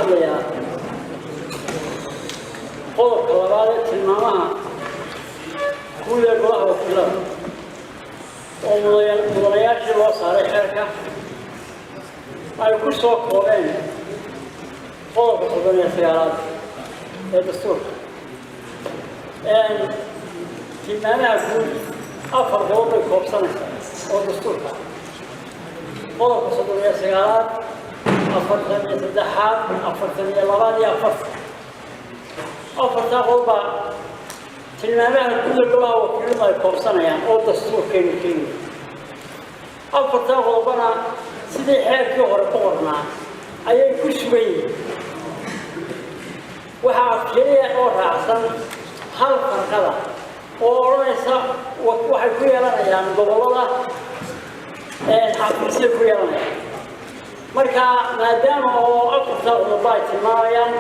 Hadlayaa qodobka labaad ee tilmaamaha guud ee golaha wakiilada oo mudanayaashii loo saaray xeerka ay ku soo koobeen qodobka 39aad ee dastuurka. Tilmaamaha guud afar qodob bay koobsanaysaa oo dastuurka: qodobka 39aad, 43aad, 42aad iyo 40. Afartaa qodob baa tilmaamaha guud ee golaha wakiiladu ay koobsanayaan oo dastuurkeenu keenaya. Afartaa qodobana sidii xeerkii hore ku qornaa ayay ku sugan yihiin. Waxaa keliya oo raacsan hal farqada oo odhanaysa waxay ku yeelanayaan gobollada xafiisay ku yeelanayaan. Marka maadaama oo afartaa qodobo ay tilmaamayaan,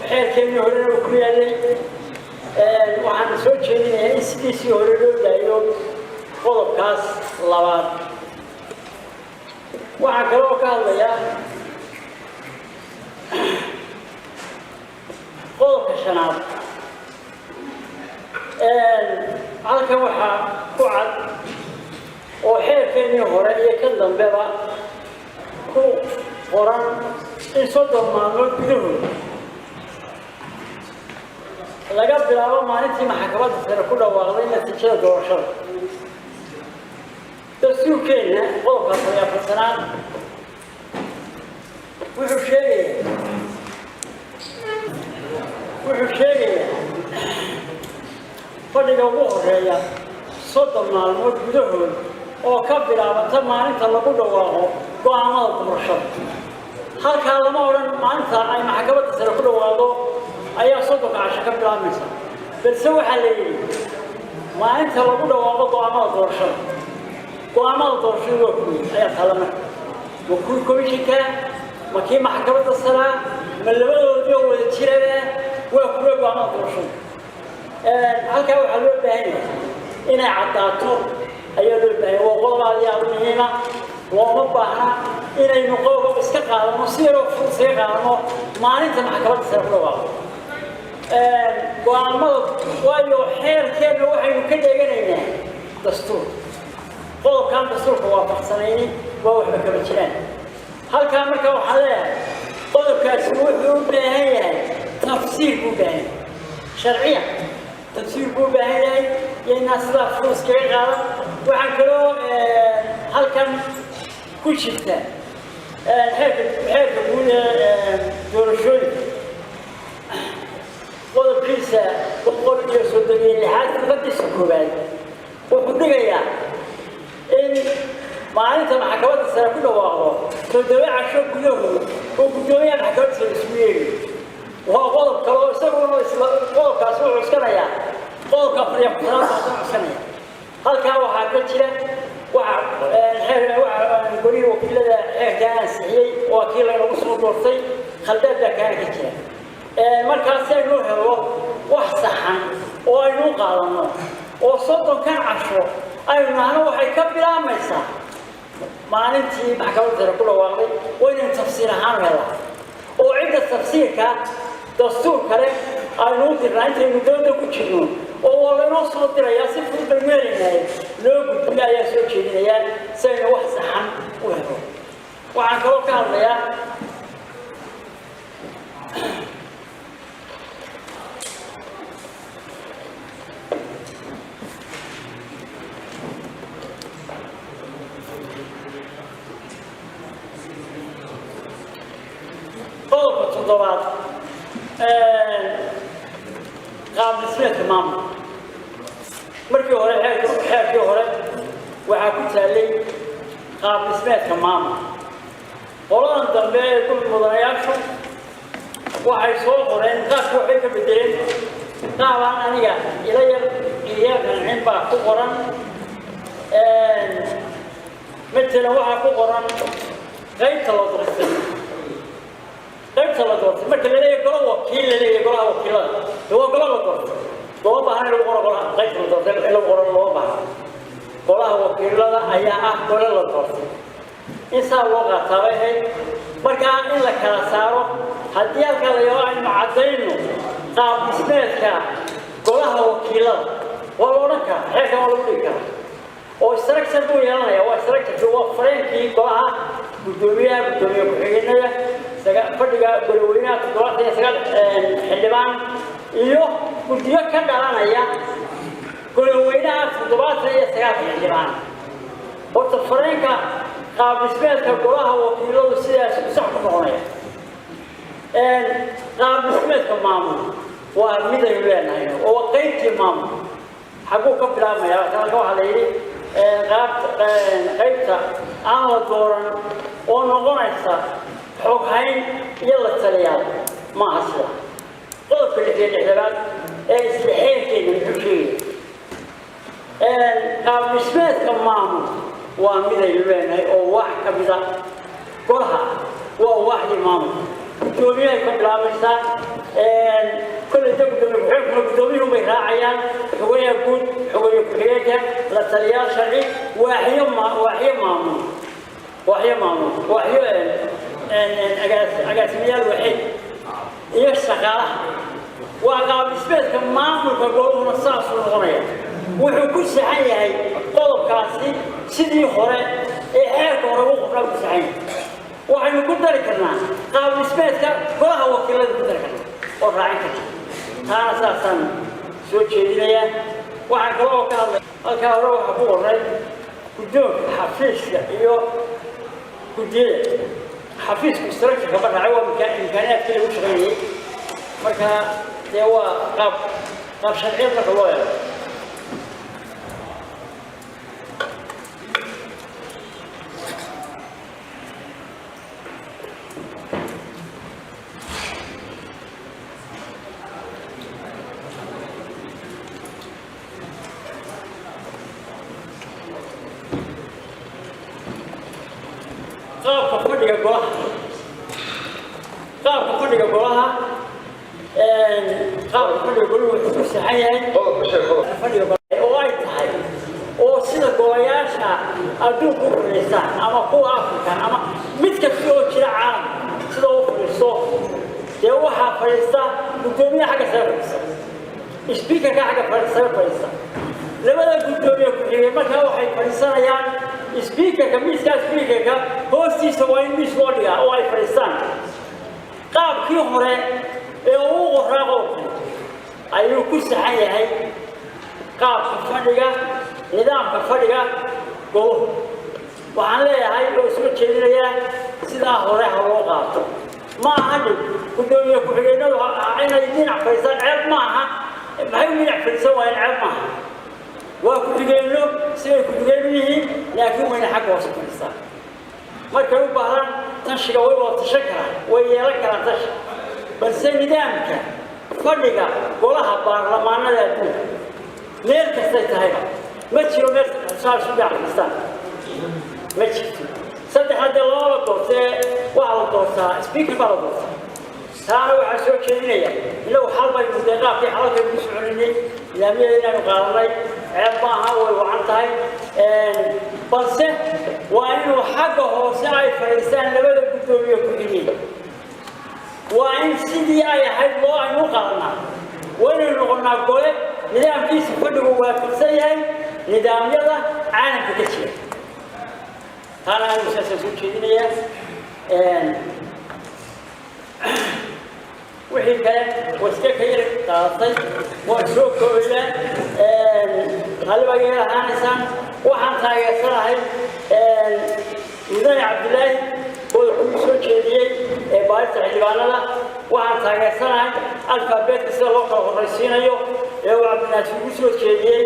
xeerkeennii horena uu ku yaallay, waxaan soo jeedinayaa in sidiisii hore loo daayo qodobkaas labaad. Waxaan kaloo ka hadlayaa qodobka shanaad. Halkan waxaa ku cad oo xeerkeennii hore iyo kan dambeba ku qoran in 30 maalmood gudahood laga bilaabo maalintii maxkamadda sare ku dhawaaqday natiijada doorashada. Dastuurkeenna qodobka 44aad wuxuu sheegayaa fadhiga ugu horeeya 30 maalmood gudahood oo ka bilaabanta maalinta lagu dhawaaqo go'aamada doorashada. Halkaa lama odhan maalinta ay maxkamadda sare ku dhawaaqdo ayaa 30-ka casho ka bilaabmaysa, balse waxaa la yidhi maalinta lagu dhawaaqo go'aamada doorashada. Go'aamada doorashada waa kuwii ayaa taala marka? Ma kuwii komishinka? Ma kii maxkamadda saraa? Ma labadoodii oo wada jiraba? Waa kuwee go'aamada doorashada? Halkaa waxaa loo baahan yahay inay caddaato ayaa loo baahan yahay. Waa qodob aad iyo aad u muhiima. Looma baahna inaynu qodob iska qaadano, si yaroo fudud iskaga qaadano maalinta maxkamadda sare ku dhawaaqo go'aamada, waayo xeerkeenna waxaynu ka dheeganaynaa dastuur. Qodobkaan dastuurka waafaqsanaynin waa waxba kama jiraan. Halkaa marka waxaan leeyahay qodobkaasi wuxuu u baahan yahay tafsiir buu u baahan yahay, sharciyan tafsiir buu u baahan yahay, yaynaa sidaa fudud iskaga qaadan. Waxaan kaloo halkan ku jirta xeerka guud ee doorashooyinka qodobkiisa 136aad farqadiisa koowaad wuxuu dhigayaa in maalinta maxkamadda sare ku dhawaaqdo 7 casho gudahood oo guddoomiyaha maxkamadda sare isugu yeegayo. Waa qodob kale oo isaguna isla qodobkaasi wuxuu cuskanayaa qodobka 54aad baasoo cuskanaya. Halkaa waxaa ka jira waxa xeer waxa golihii wakiilada xeerkaa ansixiyey, waa kii laynagu soo doortay, khaldaad baa kaana ka jira. Markaas si aynu helo wax saxan oo aynu u qaadano oo 30-kan casho aynu nahno waxay ka bilaabmaysaa maalintii maxkamadda sare ku dhawaaqday, waa inaynu tafsiir ahaan helaa oo cidda tafsiirka dastuur kale aynu u dirnaa intaynu dooda ku jirno, oo waa laynoo soo dirayaa, si fudud baynu helaynaaye loo gudbiyo ayaa soo jeedinayaa si aynu wax saxan u helo. Waxaan kaloo ka hadlayaa qodobka toddobaad, qaab dhismeedka maamulka. Markii hore xeerkii hore waxaa ku taallay qaab dhismeedka maamulka. Qoladan dambe ee gul mudanayaashu waxay soo qoreen qaabkii waxbay ka bedeleen. Qaabaan aniga ila yar iyo qancin baa ku qoran. Matalan waxaa ku qoran qaybta la doortay. Qaybta la doortay marka la leeyahay golo wakiil, la leeyahay golaha wakiilada de waa golo la doortay. Looma baahna in lagu qoro golaha qaybta la doortay, in lagu qoro looma baahna. Golaha wakiilada ayaa ah gole la doortay. In saa loo qaataa bay ahayd. Markaa in la kala saaro, haddii halkaa la yaro aynu caddayno qaab dhismeedka golaha wakiilada, waa la odhan karaa, xeerkan waa lagu dhigi karaa oo structure buu yeelanaya. Waa structure, waa framekii golaha: guddoomiyaha, guddoomiye ku-xigeenada, fadhiga goloweynaha, 79 xildhibaan iyo guddiyo ka dhalanaya goloweynaha 79-ka xildhibaan. Horta frameka qaab dhismeedka golaha wakiiladu sidaas sax ku noqonaya. Qaab dhismeedka maamul waa midaynu leenahay oo waa qaybtii maamul. Xaguu ka bilaabmaya? Halka waxaa la yidhi qaybta aan la dooran oo noqonaysa xoghayn iyo la taliyaal. Maaha sida qodobka 66aad ee isla xeerkeena muxuu sheegaya? Qaab dhismeedka maamul waa midaynu leenahay oo wax ka mida golaha waa waaxdii maamul. Guddoomiyahay ka bilaabaysaa. Kolley de guddoomiye ku-xigeenkuna guddoomiyuhu bay raacayaan, xogayaha guud, xogaye ku-xigeenka, la taliyaal sharci, waaxyo, waaxyo maamul, waaxyo maamul, waaxyo, agaasimayaal waxeed iyo shaqaalaha. Waa qaab dhismeedka maamulka goluhuna saasuu noqonaya. Wuxuu ku saxan yahay qodobkaasi sidii hore ee xeerka hore ugu qornaa ku saxan yahay. Waxaynu ku dari karnaa qaab dhismeedka golaha wakiilada, ku dari karnaa oo raacin karnaa. Taana saasaan soo jeedinayaa. Waxaan kale oo ka hadlay, halkaa hore waxaa ku qoray guddoonka xafiiska iyo guddiyada. Xafiisku structure ma raacay, waa imkaaniyaadkii lagu shaqaynayay. Marka dee waa qaab sharciyad marka loo eego. Qaabka fadhiga golaha, qaabka fadhiga golaha, qaabka fadhiga goluhu wuxuu ku saxan yahay Qodobka sheeg, qodob. fadhiga golaha oo ay tahay oo sida golayaasha adduunka u fadhiistaan ama kuwa Afrika ama mid kasta oo jira caalamka sida u fadhiisto. Dee waxaa fadhiista guddoomiyaha xagga sare fadhiista, speakerka xagga sare fadhiista, labada guddoomiye ku-xigeen markaa waxay fadhiisanayaan speakerka, miiskaa speakerka hoostiisa waa in miis loo dhigaa oo ay fadhiistaan. Qaabkii hore ee uu qoraa qodobkan ayuu ku saxan yahay qaabka fadhiga, nidaamka fadhiga goluhu. Waxaan leeyahay oo soo jeedinayaa sidaa hore ha loo qaato. Ma aha dhib guddoomiye ku-xigeenadu inay dhinac fadhiistaan, ceeb ma aha. Maxay u dhinac fadhiisan waayeen? Ceeb maaha, waa ku-xigeenno, siday ku-xigeen u yihiin, laakiin wayna xagga hoose fadhiistaan. Markay u baahdaan tashiga way wada tashan karaan, way yeelan karaan tashi, balse nidaamka fadhiga golaha baarlamaanada adduunka meel kastay tahayba ma jiro meel saa isu dhinac fadhiistaan, ma jirto. Saddex haddee looma doortee, waxaa la doortaa speaker baa la doortaa. Taana waxaa soo jeedinaya, inagu xal baynu dee qaabkii xalalkaynu ku soconinay, nidaamyada inaynu qaadanay ceeb maaha, way wacan tahay, balse waa inuu xagga hoose ay fadhiistaan labada guddoomiye ku-xigeen. Waa in sidii ay ahayd loo aynu u qaadanaa. Waa inaynu noqonnaa gole nidaamkiisa fadhigu waafaqsan yahay nidaamyada caalamka ka jira. Taana anigu saasaan soo jeedinayaa. Wixii kale waske ka yar qaadatay waan soo koobayaa, raalli baa iga ahaanaysaan. Waxaan taageersanahay mudane Cabdilaahi oo wuxuu soo jeediyey ee baarista xildhibaanada. Waxaan taageersanahay alfaabeetka sida loo kala horraysiinayo ee uu Cabdinaasir ugu soo jeediyey.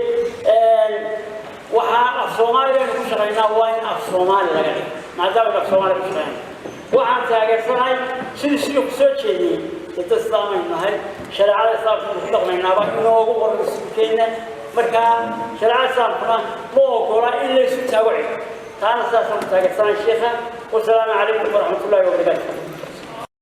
Waxaa af Soomaaliga ku shaqaynaa waa in af Soomaali laga dhigo, maadaama af Soomaali ku shaqaynaa. Waxaan taageersanahay sidii siduu ku soo jeediyey, dad islaamaynu nahay, shareecada islaamka ku dhaqmaynaaba inoogu qoran dastuurkeenna. Markaa shareecada islaamkuna ma ogola in la isu taago cid. Taana sidaasaan ku taageersanahay sheikha. Wasalaamu calaykum waraxmatullaahi wabarakaatu.